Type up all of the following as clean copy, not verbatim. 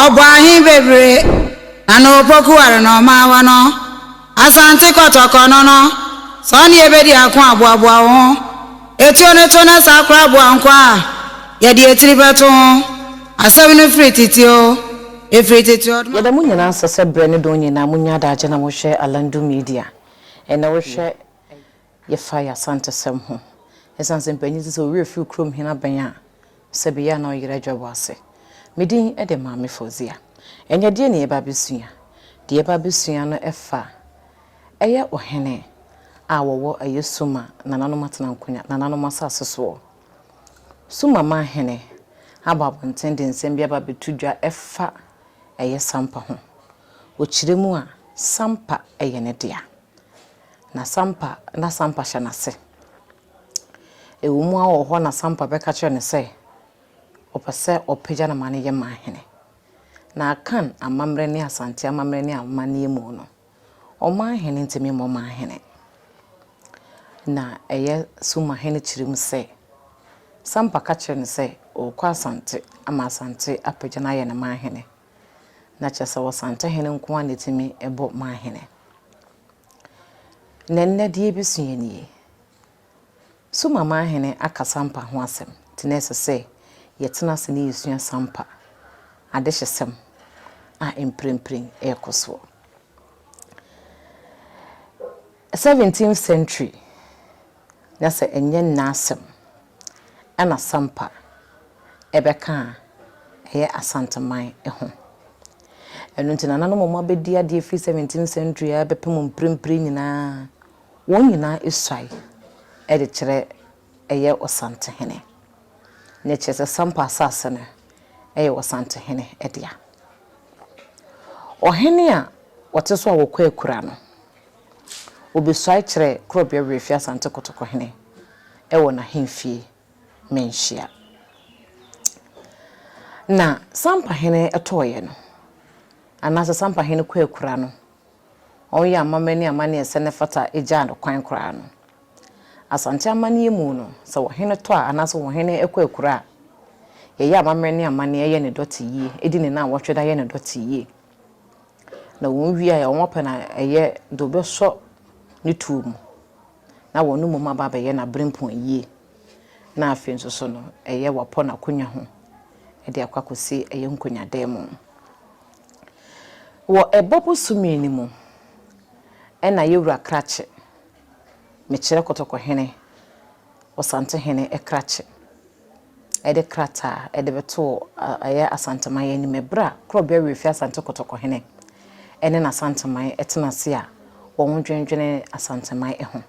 Ɔbɔ ahe bebree na na Opoku ware na ɔma awa no Asante kɔtɔkɔ no no sɛ ɔne yɛbɛdi ako aboaboa wo ho Etuo no to na saa kora aboa nko a yɛde etiri bɛto ho Asɛm no firi tete o, ɛfiri tete o. Yɛda mo nyinaa ase sɛ berɛ ne dɔn nyinaa mo nya adagye na mo hwɛ Alandu Media. Ɛnɛ wo hwɛ yɛfa yɛ Asantesɛm ho. Ɛsiane sɛ mpanyin se sɛ wo werɛ firi kurom hene abɛn a, sɛbe yɛ a na ɔyera adwabɔ ase. Me din de Maame Fauzia. Ɛnnɛ deɛ na yɛba abɛsua? Deɛ yɛba abɛsua no ɛfa ɛyɛ ɔhene a wɔwɔ ɛyɛ Suma nananom atena nkonya, nananom asase soɔ. Suma manhene abɔ abɔnten de nsɛm bi aba abɛto dwa ɛfa ɛyɛ Sampa ho. Ɔkyerɛ mu a, Sampa yɛ ne dea. Na Sampa, na Sampa hyɛ n'ase. Ɛwɔ mu ara wɔ hɔ na Sampa bɛka kyerɛ no sɛ ɔpɛ sɛ ɔpagya no ma no yɛ manhene. Na Akan amammerɛ ne Asante amammerɛ ne amanneɛ mu no, ɔmanhene ntumi mmɔ manhene. Na ɛyɛ Sumahene kyerɛ mu sɛ, Sampa ka kyerɛ no sɛ ɔrekɔ Asante ama Asante apagya no ayɛ ne manhene. Na kyerɛ sɛ Ɔsantehene nko ara na ɛtumi bɔ manhene. Na ɛnnɛ deɛ yɛbɛsua nie. Suma manhene aka Sampa ho asɛm nti na ɛsɛ sɛ yɛtena ase na yɛsua Sampa adehyesɛm a mprempren ɛrekɔ soɔ. Seventeenth century, na sɛ ɛnyɛ nnɛ asɛm ɛna Sampa ɛbɛka a ɛyɛ Asanteman ho. Ɛno nti nananom a wɔabɛdi adeɛ firi seventeenth century ara bɛpem mprempren nyinaa, wɔn nyinaa suae de kyerɛ ɛyɛ Ɔsantehene. Na kyerɛ sɛ Sampa asase no yɛ Ɔsantehene dea. Ɔhene a ɔte so a wɔkɔ akura no, Obesuae kyerɛɛ Korɔbea Werɛfie Asante Kotoko hene wɔ n'ahemfie Manhyia. Na Sampa hene tɔeɛ no, anaasɛ Sampa hene kɔ akura no, ɔyɛ amammerɛ ne amanneɛ sɛ ne fata gyaa no kwan koraa no. Asante amanneɛ mu no, sɛ ɔhene tɔ a anaasɛ ɔhene kɔ akura a, yɛyɛ amammerɛ ne amanneɛ yɛ ne dɔte yie, di ne nnawɔtwe da yɛ ne dɔte yie. Na wɔn wie a wɔn apɛ na ɛyɛ de wɔbɛsɔ ne tuo mu na wɔn mmom aba abɛyɛ n'aberempɔn yie. Na afei nso so no ɛyɛ wapɔ n'akonnwa ho de akɔ akɔsi ɛyɛ nkonnwadan mu. Wɔ ɛbɔ bosome no mu ɛna yɛwura krakye, mekyerɛ kɔtɔkɔhene, Ɔsantehene krakye. de krataa de bɛtoo ɛyɛ Asanteman anim ɛberɛ a Korɔbea Werɛfie Asante Kɔtɔkɔhene ne n'Asanteman tena ase a wɔdwendwene Asanteman ho.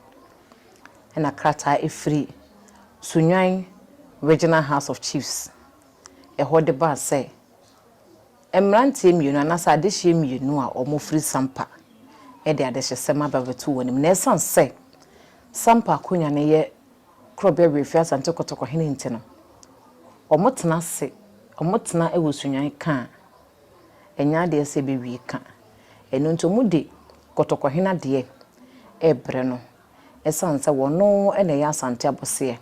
Ɛna krataa ɛfiri Sunyani Regional House of Chiefs ɛhɔ de baa sɛ mmeranteɛ mmienu anaasɛ adehyeɛ mmienu a wɔfiri Sampa de adehyesɛm aba abɛto wɔn anim. Na ɛsiane sɛ Sampa akonnwa no yɛ Korɔbea Werɛfie Asante Kɔtɔkɔ hene nti no, wɔtena ase, wɔtena wɔ Sunyani ka a, ɛnyɛ adeɛ sɛ ɛbɛwie ka. Ɛno nti wɔde Kɔtɔkɔ hene adeɛ rebrɛ no ɛsiane sɛ ɔno na ɛyɛ Asante abɔseɛ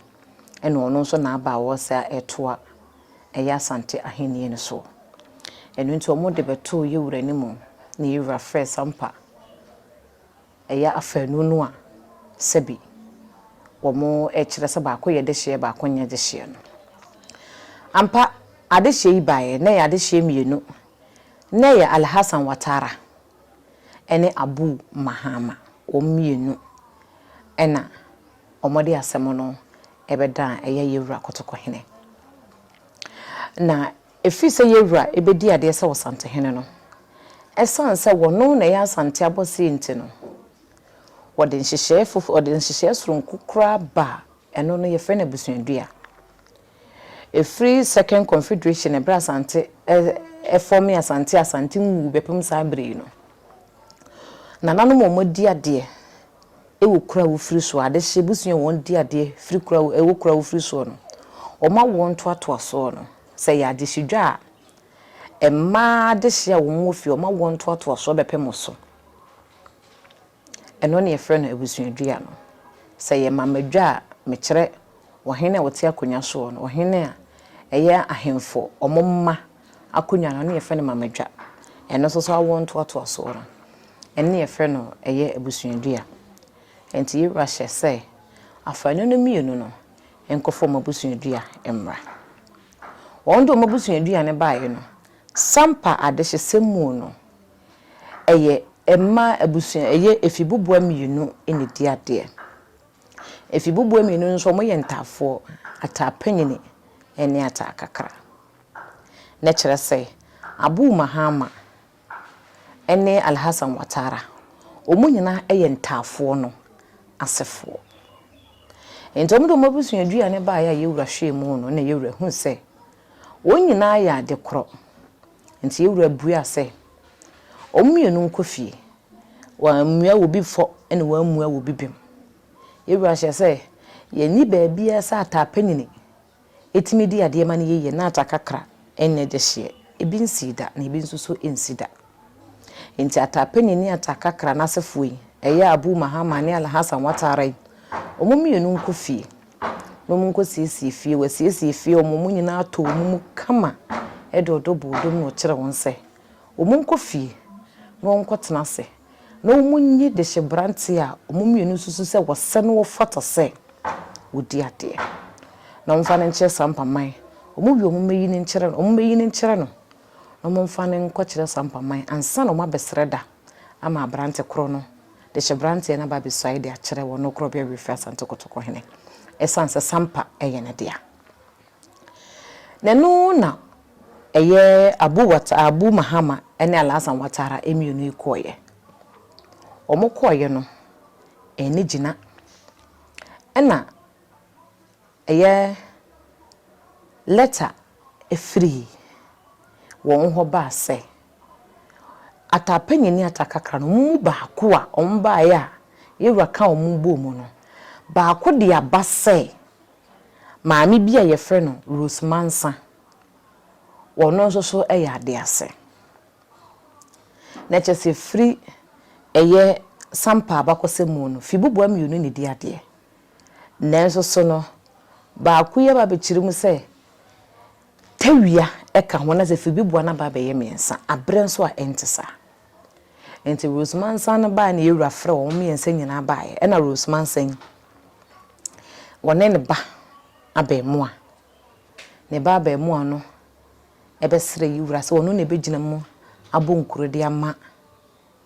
ɛna ɔno nso na aba a ɔresɛ ɛtoa ɛyɛ Asante ahennie no soɔ. Ɛno nti wɔde bɛtoo Yɛwura anim na Yɛwura frɛɛ Sampa. Ɛyɛ afanu no a sɛbi wɔkyerɛ sɛ baako yɛ dehyeɛ baako nyɛ dehyeɛ no. Ampa, adehyeɛ yi baeɛ, na ɛyɛ adehyeɛ mmienu. Na ɛyɛ Alhassan Watara ne Abu Mahama, wɔn mmienu na wɔde asɛm no bɛdaa ɛyɛ Yɛwura Kotoko-hene. Na Ɛfiri sɛ yɛn wura bɛdi adeɛ sɛ ɔsantehene no, ɛsiane sɛ wɔno na ɛyɛ Asante abɔseɛ nti no, wɔde nhyehyɛeɛ foforɔ, wɔde nhyehyɛeɛ soronko koraa ba a ɛno no yɛfrɛ no abusuadua. Ɛfiri Second Confederation ɛberɛ Asante ɛfɔme Asante Asante nwuu bɛpem saa berɛ yi no, nananom a wɔadi adeɛ wɔ kuro a wofiri soɔ, adehye abusua a wɔdi adeɛ firi kuro a ɛwɔ kuro a wofiri soɔ no, wɔn awoɔ ntoatoasoɔ no, sɛ ɛyɛ adehyedwa a, mmaa adehye a wɔn wɔ fie, wɔn awoɔ ntoatoasoɔ bɛpem so. Ɛno na yɛfrɛ no abusuadua no. Sɛ ɛyɛ mamadwa a, mekyerɛ ɔhene a ɔte akonnwa soɔ no, ɔhene a Ɛyɛ ahemfo wɔn mma akonnwa no, ɛno na yɛfrɛ no mamadwa. Ɛno nso so awoɔ ntoatoasoɔ no, ɛno na yɛfrɛ no ɛyɛ abusuadua. Enti yɛn wura hyɛ sɛ afanu no mmienu no nkɔfa wɔn abusuadua mmra. Wɔn de wɔn abusuadua no baeɛ no, Sampa adehyesɛm mu no, ɛyɛ mmaa abusua, ɛyɛ efibuboa mmienu na ɛdi adeɛ. Efibuboa mmienu no nso wɔyɛ ntaafoɔ, ataa panyini ne ataa kakra. Na kyerɛ sɛ, Abu Mahama ne Alhassan Watara, wɔn nyinaa yɛ ntaafoɔ no asefoɔ. Nti wɔn de wɔn abusua dua no baeɛ a yɛwura hwɛɛ mu no na yɛwura hu sɛ wɔn nyinaa yɛ ade korɔ. Nti yɛwura bua sɛ wɔn mmienu nkɔ fie. Wɔammua wɔ bi fɔ na wɔammua wɔ bi bem. Yɛwura hyɛ sɛ yɛnni baabiara sɛ ataa panyini Etumi di adeɛ ma no yɛ yie na ata kakra nyɛ dehyeɛ. Ebi nsii da na ebi nso so nsi da. Enti ata panin ne ata kakra no asefoɔ yi, ɛyɛ Abu Mahama ne Alhassan Watara yi, wɔn mmienu nkɔ fie na wɔn nkɔsiesie fie. Wɔasiesie fie, wɔn wɔn nyinaa atɔ wɔn mu kama de ɔdɔ bɔ ɔdɔ mu na wɔkyerɛ wɔn sɛ wɔn nkɔ fie na wɔnkɔtena ase na wɔnyi dehyeberanteɛ a wɔn mmienu susu sɛ wɔsɛ na wɔfata sɛ wɔdi adeɛ, na wɔmfa no nkyerɛ Sampaman. Wɔwie a, wɔmmɛyi no nkyerɛ no, wɔmmɛyi no nkyerɛ no, na wɔmfa no nkɔkyerɛ Sampaman ansa na wɔabɛsrɛ da ama aberante korɔ no, dehyeberanteɛ no aba abɛsuae de akyerɛ wɔn no korɔbea Werefie Asante Kotoko hene, ɛsiane sɛ Sampa yɛ ne dea. Na ɛno na ɛyɛ Abu Wat Abu Mahama ne Alhassan Watara mmienu yi kɔeɛ. Wɔkɔeɛ no, ɛnni gyina. Ɛna ɛyɛ lɛta firii wɔn hɔ baa sɛ, Ataapanyin ne Ataakakra no, wɔn mu baako a wɔbaeɛ a yɛn wura ka wɔn bɔɔ mu no, baako de aba sɛ Maame bi a wɔfrɛ no Rose Mansa, ɔno nso so yɛ ade ase. Na kyerɛ sɛ firi ɛyɛ Sampa abakɔsɛm mu no, Fibuboa mmienu na ɛdi adeɛ. Nanso so no, baako yi aba abɛkyerɛ mu sɛ tawia ka ho na sɛ Fibuboa no aba abɛyɛ mmiɛnsa, aberɛ nso a ɛnte saa. Nti Rose Mansa no baeɛ na yɛn wura frɛɛ wɔn mmiɛnsa nyinaa baeɛ. Ɛna Rose Mansa yi, Ɔne ne ba abaamua. Ne ba abaamua no bɛsrɛ yi wura sɛ ɔno na ɛbɛgyina mu abɔ nkuro de ama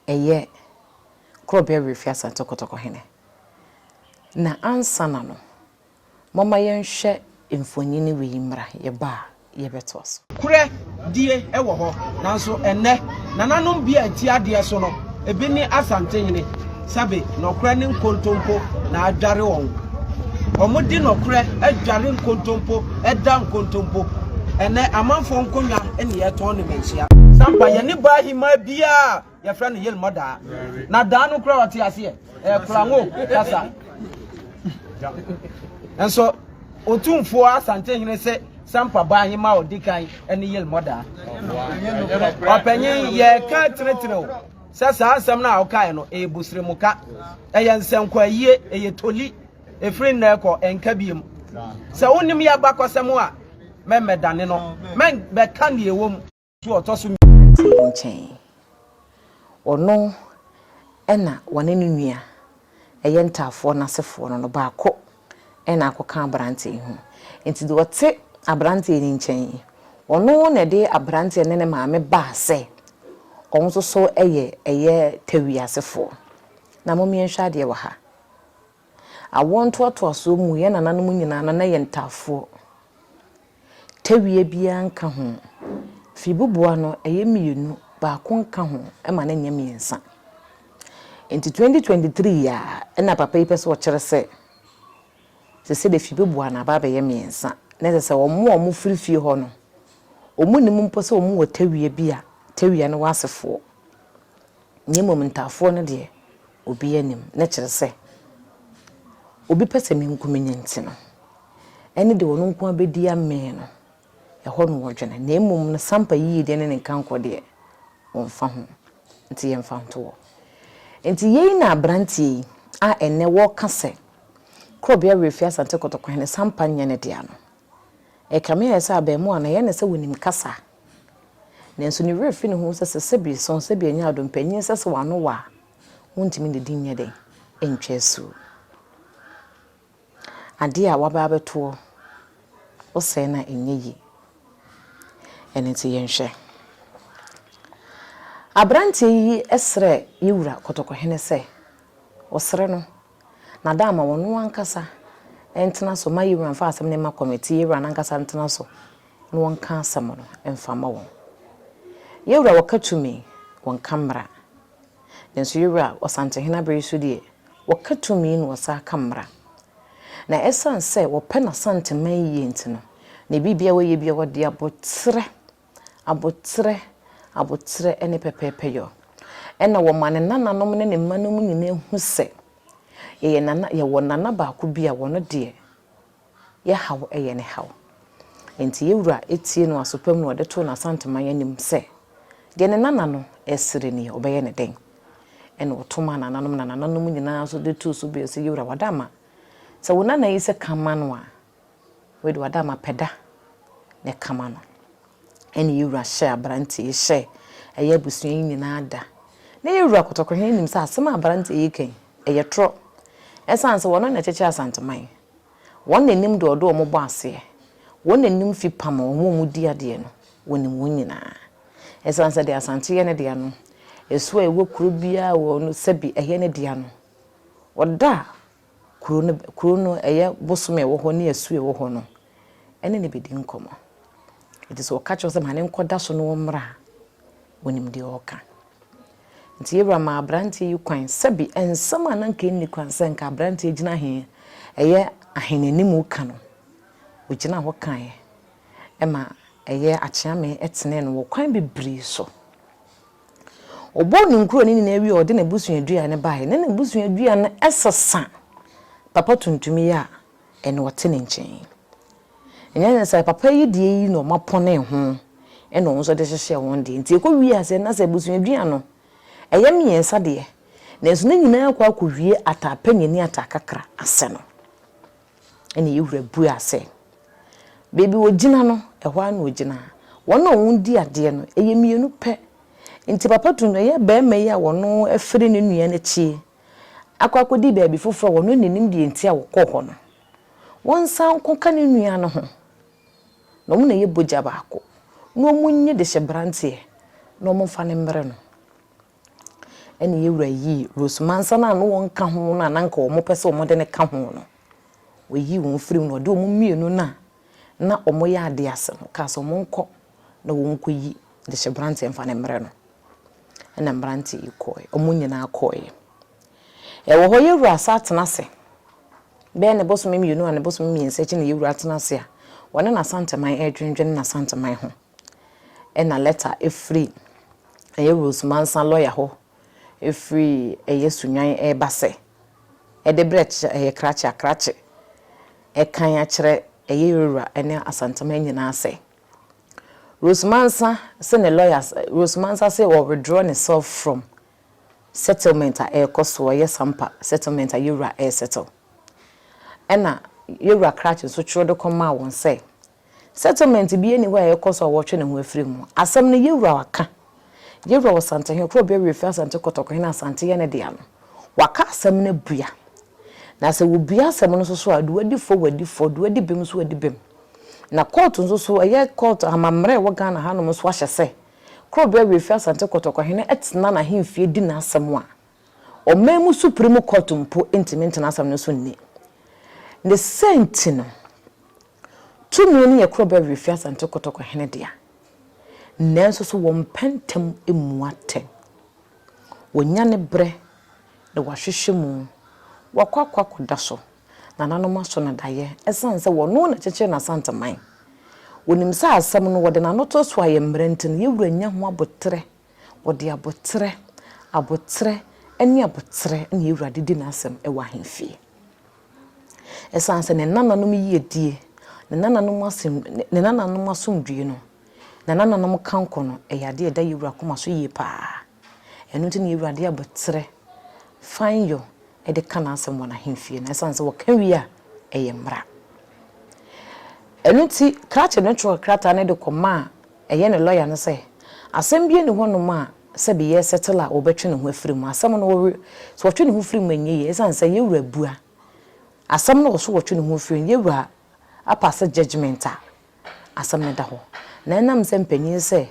ɛyɛ Korɔbea Werefie Asante Kɔtɔkɔ hene. Na ansa na no, momma yɛnhwɛ mfonini wei mmra, yɛba a yɛbɛtoa so. Korɛ die wɔ hɔ, nanso ɛnnɛ, nananom bi a ɛte adeɛ so no, ebi ne Asantehene, sɛbe nɔkorɛ ne nkontompo na adware wɔn. Wɔde nɔkorɛ adware nkontompo, da nkontompo. Ɛnnɛ, amanfoɔ nkonnwa ne yɛtɔn no manhyia. Sampa, yɛne baa hemaa biara Yɛfrɛ no Yelmɔ daa. Na daa no koraa ɔte aseɛ. Ɛyɛ korango kasa. Nso Otumfoɔ Asantehene se Sampa ba ahema a ɔdi kan ne Yelmɔ daa. Ɔpanyin yɛka tenetene o sɛ saa nsɛm no a ɔkae no ɛyɛ busirimuka, ɛyɛ nsɛnkwaayie, ɛyɛ toli, ɛfiri nnɛ kɔ ɛnka biem. Sɛ wonim yɛ abakɔsɛm a mɛmmɛdane no, mɛmmɛka deɛ ɛwɔ mu. So ɔtɔ so mmiɛnsa yi nkyɛn. Ɔno na wɔne ne nua yɛ ntaafoɔ no asefoɔ no no baako na akɔka aberanteɛ yi ho. Nti deɛ ɔte aberanteɛ yi nkyɛn yi, ɔno na ɛde aberanteɛ ne ne maame baa sɛ wɔn nso so yɛ ɛyɛ Tawi asefoɔ. Na mom yɛnhwɛ adeɛ wɔ ha. Awoɔ ntoatoasoɔ mu yɛn nananom nyinaa no na yɛ ntaafoɔ. Tawia biara nka ho. Fibuboa no, ɛyɛ mmienu, baako nka ho ma no nyɛ mmiɛnsa. Nti 2023 yi ara na papa yi pɛ sɛ ɔkyerɛ sɛ, seesei deɛ fibuboa no aba abɛyɛ mmiɛnsa. Na ɛsɛ sɛ wɔn a wɔfiri fie hɔ no, wɔnnim mpo sɛ wɔwɔ tawia bi a tawia no wɔ asefoɔ. Na mmom ntaafoɔ no deɛ, obiara nim. Na kyerɛ sɛ, obi pɛ sɛ menku me nti no, ɛne deɛ ɔno nko ara bɛdi amee no, ɛhɔ na ɔdwene. Na mmom no, Sampa yiedie ne ne nkankɔ deɛ, ɔmfa ho. Nti yɛmfa nto hɔ. Nti yei na aberanteɛ yi a ɛnnɛ wɔreka sɛ Korɔbea Werɛfie Asante Kɔtɔkɔhene Sampa nyɛ ne dea no. Ɛkame ayɛ sɛ abarimaa no, ɛyɛ no sɛ ɔnim kasa. Nanso ne werɛ fi ne ho sɛ sɛ sɛbi sɔn sɛbi anya adom panyin sɛ sɛ w'ano wɔ a, wontumi ne din nyɛ dɛn ntwa asuo. Adeɛ a waba abɛtoɔ, wosɛe no a ɛnyɛ yie. Ɛno nti yɛnhwɛ. Aberanteɛ yi srɛɛ yɛ wura Kɔtɔkɔhene sɛ ɔsrɛ no na da ama ɔno ankasa ntena so ma yɛ wura mfa asɛm no mma kɔmɛti, yɛ wura no ankasa ntena so na wɔnka asɛm no mfa mma wɔn. Yɛ wura wɔka tumi, wɔnka mmara. Nanso yɛ wura Ɔsantehene abere yi so deɛ, wɔka tumi na wɔsan ka mmara. Na ɛsiane sɛ wɔpɛ n'Asanteman yie nti no, ne biribiara wɔyɛ biara wɔde aboterɛ, aboterɛ, aboterɛ ne pɛpɛɛpɛyɔ. Ɛna wɔma ne nananom ne ne mma nom nyinaa hu sɛ yɛyɛ nana, yɛwɔ nana baako bi a wɔno deɛ yɛ haw yɛ ne haw. Enti yɛ wura tie no aso pa mu na ɔde too n'Asanteman anim sɛ, deɛ ne nana no resrɛ nie, ɔbɛyɛ no dɛn? Ɛna ɔto maa nananom na nananom nyinaa nso de too so bio sɛ, Yɛ wura, wada ama sɛ wo nana yi sɛ ka ma no a, wei de wada ama pɛ da na ka ma no. Ɛna yɛ wura hyɛɛ aberanteɛ yi hyɛɛ ɛyɛ abusua yi nyinaa da. Na yɛ wura Kɔtɔkɔhene nim sɛ asɛm a aberanteɛ yi reka yi, ɛyɛ torɔ. Ɛsiane sɛ wɔno na ɛkyekyere Asanteman. Wɔn na ɛnim deɛ ɔde wɔn bɔ aseɛ. Wɔn na ɛnim fi pam wɔn a wɔdi adeɛ no, wɔnim wɔn nyinaa. Ɛsiane sɛ deɛ Asante yɛ ne dea no, ɛso a ɛwɔ kuro biara wɔ no sɛbi ɛyɛ ne dea no, ɔda kuro no, kuro no ɛyɛ bosome a ɛwɔ hɔ ne asuo a ɛwɔ hɔ no, ɛne no bɛdi nkɔmmɔ. Nti sɛ ɔka kyerɛ wo sɛ ma no nkɔda so na ɔmmra a, ɔnim deɛ ɔreka. Nti yɛwura maa aberanteɛ yi kwan sɛbi nsɛm a na nka ɛnni kwan sɛ nka aberanteɛ gyina he ɛyɛ ahenanim ka no, ɔgyina hɔ kaeɛ ma ɛyɛ Akyeame tenee no wɔ kwan bebree so. Ɔbɔɔ ne nkuro no nyinaa wie a ɔde n'abusuadua no baeɛ na n'abusuadua no sesa papa tuntum yi a ɛne ɔte ne nkyɛn yi. Ɛnyɛ ne sɛ papa yi deɛ yi na wɔapɔne ho ɛna wɔn nso de hyehyɛɛ wɔn deɛ. Nti ɛkɔ wie aseɛ na sɛ abusuadua no ɛyɛ mmiɛnsa deɛ, nanso ne nyinaa kɔ akɔwie ataa panyin ne ataa kakra ase no, ɛna yɛwura bua sɛ, baabi wɔgyina no, ɛhɔ ara na wɔgyina. Wɔn a wɔdi adeɛ no, ɛyɛ mmienu pɛ. Nti papa tu no, ɛyɛ barima yi a wɔn afiri ne nua no akyi akɔ akɔdi baabi foforɔ a wɔn nnim deɛ nti a wɔkɔɔ hɔ no. Wɔnsan nkɔka ne nua no ho, na wɔn na ɛyɛ bogya baako, na wɔnyi dehyeberanteɛ na wɔmfa no mmrɛ no. Ɛnna yɛn wura yii Rose Mansa no a na wɔnka ho no a na anka wɔpɛ sɛ wɔde no ka ho no, ɔyii wɔn firii mu na ɔde wɔn mmienu no a na wɔyɛ adeɛ ase no kaa sɛ wɔnkɔ na wɔnkɔyi dehyeberanteɛ mfa no mmrɛ no. Ɛnna mmeranteɛ yi kɔeɛ, wɔn nyinaa kɔeɛ. Ɛwɔ hɔ yɛn wura san tena ase Bɛyɛ ne bosome mmienu a ne bosome mmiɛnsa akyi na yɛwura tena ase a, wɔne n'Asanteman redwendwene n'Asanteman ho. Ɛna lɛta firi ɛyɛ Rose Mansa lɔya hɔ firi ɛyɛ Sunyani reba sɛ, ɛde brɛ ɛyɛ Krakye a Krakye ɛkan akyerɛ ɛyɛ yɛwura ne Asanteman nyinaa sɛ, Rose Mansa se ne lɔya, Rose Mansa se ɔ withdraw ne self from settlement a ɛrekɔ so, ɔyɛ Sampa settlement a yɛwura resettle. Ɛna yɛwura krakye nso twerɛ de kɔmaa wɔn sɛ, settlement biara nni hɔ a ɛrekɔ so a wɔretwe ne ho afiri mu. Asɛm no yɛwura waka. Yɛwura wɔ Santehene, Korɔbea Werɛfie Asante Kɔtɔkɔhene Asante yɛ ne dea no, waka asɛm no abua. Na sɛ wɔbua asɛm no nso so a, deɛ wadi fɔ wadi fɔ, deɛ wadi bem nso wadi bem. Na kɔɔto nso so, ɛyɛ kɔɔto amammerɛ a ɛwɔ Ghana hanom nso ahyɛ sɛ, Korɔbea Werɛfie Asante Kɔtɔkɔhene tena n'ahemfie di n'asɛm a, ɔman mu Supreme Court mpo ntumi ntena asɛm no so nni. Ne saa nti no, tumi no yɛ Korɔbea Werɛfie Asante Kɔtɔkɔhene dea. Nanso so wɔmpɛ ntɛm mmu atɛn. Wɔnya ne berɛ na wɔahwehwɛ mu, wɔakɔ akɔ akɔda so. Nananom aso no daeɛ ɛsiane sɛ wɔno na ɛkyekyere n'Asanteman. Wɔnim sɛ asɛm no wɔde n'ano to so ayɛ mmara nti no yɛwura nya ho aboterɛ. Wɔde aboterɛ, aboterɛ ne aboterɛ na yɛwura de di n'asɛm wɔ ahemfie. Ɛsiane sɛ ne nananom yiedie, ne nananom asɛm, ne nananom asomdwoeɛ no, ne nananom kankɔ no ɛyɛ adeɛ a ɛda yɛwura akoma so yie paa. Ɛno nti na yɛwura de aboterɛ, fanyɔ de ka n'asɛm wɔ n'ahemfie no, ɛsiane sɛ wɔka wie a, ɛyɛ mmara. Ɛno nti, krakye no twerɛɛ krataa no de kɔmaa ɛyɛ ne lɔya no sɛ, asɛm biara nni hɔnom a sɛbe yɛresɛttle a wɔbɛtwe ne ho afiri mu. Asɛm no wɔre, sɛ wɔtwe ne ho firi mu a ɛnyɛ yie ɛsiane sɛ yɛn wura bua asɛm no wɔ so wɔtwe ne ho firi mu, yɛn wura apase judgement a, asɛm no da hɔ. Na ɛnam sɛ mpanin sɛ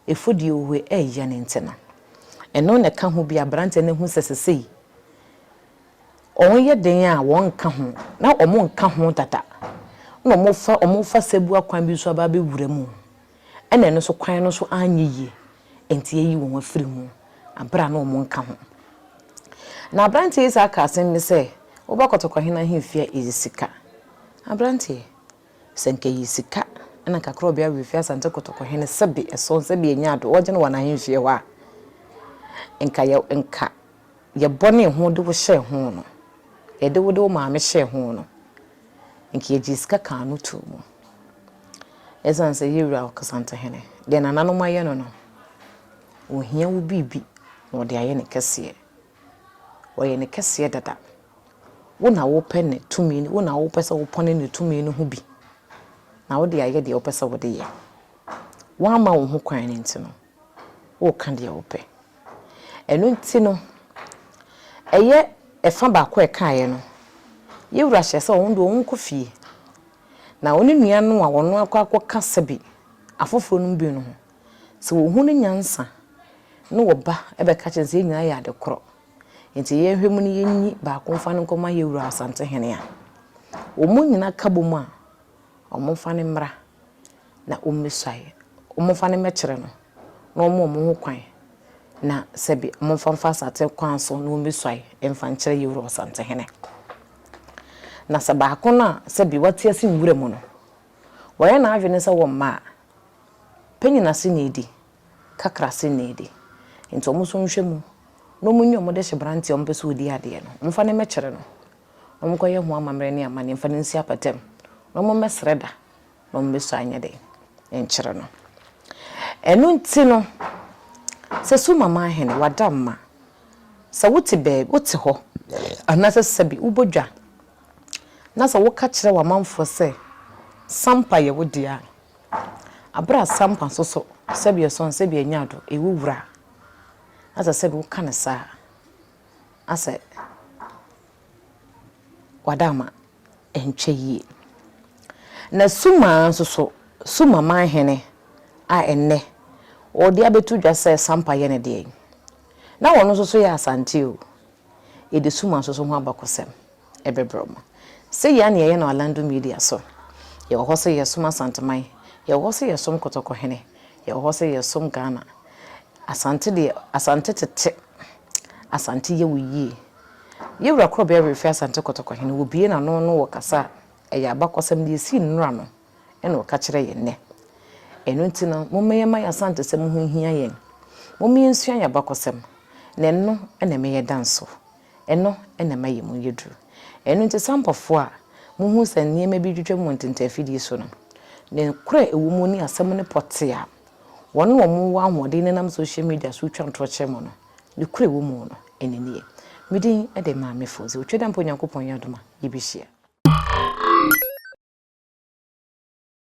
efodie wɔ hɔ ɛyɛ no nti no, ɛno na ɛka ho bi a aberanteɛ no ahu sɛ sesei Wɔyɛ den a wɔnka ho, na wɔnka ho dada, na wɔfa wɔfa sɛbua kwan bi so aba abɛwura mu, ɛna ɛno nso kwan no nso anyɛ yie, nti yɛayi wɔn afiri mu berɛ a na wɔnka ho. Na aberanteɛ yi saa kaa asɛm bi sɛ, woba Kɔtɔkɔhene ahemfie a, ɛyɛ sika. Aberanteɛ, sɛ nka ɛyɛ sika na nka Korɔbea Werɛfie Asante Kɔtɔkɔhene sɛbe ɛsɔn sɛbe ɛnya ado, wɔgye no wɔ n'ahemfie hɔ a, nka yɛ nka Yɛbɔnee ho de wo hyɛɛ ho no, yɛde wo de wo maame hyɛɛ ho no, nka yɛgyee sika kaa no too mu. Ɛsiane sɛ yɛn wura Ɔkasantehene, deɛ nananom ayɛ no no, ɔhia wo biribi na ɔde ayɛ ne kɛseɛ. Ɔyɛ ne kɛseɛ dada. Wo na wopɛ ne tumi, wo na wopɛ sɛ wopɔne ne tumi no ho bi na wode ayɛ deɛ wopɛ sɛ wode yɛ. Woamma wo ho kwan no nti no, woreka deɛ wopɛ. Ɛno nti no, ɛyɛ ɛfa baako a ɛkaeɛ no, yɛn wura hyɛɛ sɛ wɔn deɛ wɔnkɔ fie, na ɔne nua no a ɔno akɔ akɔka sɛbe afoforɔ no bi no ho, sɛ wɔhunu nyansa na wɔba bɛka kyerɛ no sɛ yɛn nyinaa yɛ ade korɔ, nti yɛnhwɛ mu na yɛnyi baako mfa no nkɔma yɛn wura Asantehene a, wɔn nyinaa ka bom a, wɔmfa no mmra. na wɔmmɛsuae, wɔmfa no mmɛkyerɛ no, na wɔmma wɔn ho kwan, na sɛbe wɔmfa mfa asate kwan so na wɔmmɛsuae mfa nkyerɛ yɛn wura Ɔsantehene. Na sɛ baako no a sɛbe wate ase nwura mu no, wayɛ n'adwene sɛ wɔmma a, panyin ase na edi, kakra ase na edi. Nti wɔn nso nhwɛ mu na wɔnyi wɔn dehye beranteɛ a wɔpɛ sɛ ɔdi adeɛ no, wɔmfa no mmɛkyerɛ no, na wɔnkɔyɛ ho amammerɛ ne amanneɛ mfa no nsi apatam, na wɔmmɛsrɛ da na wɔbɛsɔ anyɛ dɛn nkyerɛ no. Ɛno nti no, sɛ Sumama ahene, wada mma, sɛ wote baabi, wote hɔ, anaasɛ sɛbi wobɔ dwa, na sɛ woka kyerɛ w'amanfoɔ sɛ Sampa yɛ wo dea a, aberɛ a Sampa nso so, sɛbi ɛsɔn, sɛbi ɛnyɛ ado, ɛyɛ wo wura, na sɛ sɛbi woka no saa a, asɛ wada ama. ɛnkyɛ yie. Na Sumaa nso so, Suma manhene a ɛnnɛ wɔde abɛto dwa sɛ Sampa yɛ ne deɛ yi, na ɔno nso so yɛ Asante o. Yɛde Suma nso so ho abakɔsɛm bɛbrɛ mo. Sei ara na yɛyɛ no Orlando Media so. Yɛwɔ hɔ sɛ yɛsom Asanteman, yɛwɔ hɔ sɛ yɛsom Kɔtɔkɔhene, yɛwɔ hɔ sɛ yɛsom Ghana. Asante deɛ, Asante tete, Asante yɛ wo yie. Yewura Korɔbea Werefie Asante Kɔtɔkɔ hene, wɔbue n'ano no wɔ kasa a ɛyɛ abakɔsɛm deɛ ɛsii nnora no na ɔka kyerɛ yɛn nnɛ. Ɛno nti no, momma yɛmma yɛn Asantesɛm ho nhia yɛn. Momma yɛnsua yɛn abakɔsɛm, na ɛno na ɛma yɛda nso. Ɛno na ɛma yɛn mu yɛ duru. Ɛno nti Sampafoɔ a mohu sɛ nneɛma bi retwitwa mu wɔ ntentaafidie so no, nokorɛ a ɛwɔ mu ne asɛm no pɔtee a wɔn a wɔwɔ ahoɔden nenam social media so retwa ntorɔ kyerɛ mo no, Nokorɛ wɔ mu no, ɛne nie. Me din de Maame Fodzi. Otwa dɛ mpo Nyankopɔn yɛ adom a, yɛbɛhyia.